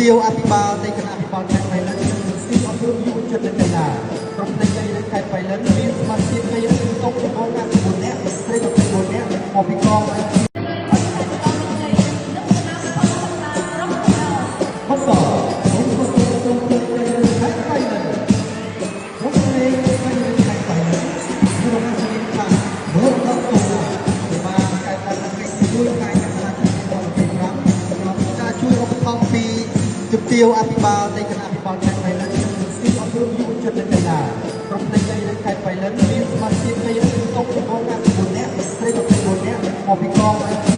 ទាវអភិបាលនៃគណៈអភិបាលខេត្តបៃលិន និងមន្ទីរអប់រំយុវជននិងកីឡា ក្រុមផ្នែកដីនៅខេត្តបៃលិនមានសមាជិកដីតុកចំនួន 54 នាក់ ស្ត្រី 24 នាក់ មកពីកងបន្ត ក្រុមប្រកួតក្រុមផ្នែកដីនៅខេត្តបៃលិន ក្រុមផ្នែកដីនៅខេត្តបៃលិនគឺរហ័សនាថាមរតកតូឡា បានកើតឡើងនៅថ្ងៃទី 1 ខែកក្កដា ឆ្នាំ 2025 ក្នុងការជួយឧបត្ថម្ភពីជំទាវអភិបាលនៃគណៈអភិបាលខេត្តបៃលិន និងមន្ទីរអប់រំយុវជននិងកីឡា ក្រុមផ្នែកដីនៅខេត្តបៃលិនមានសមាជិកដីតុកចំនួន 54 នាក់ ស្ត្រី 24 នាក់ មកពីកង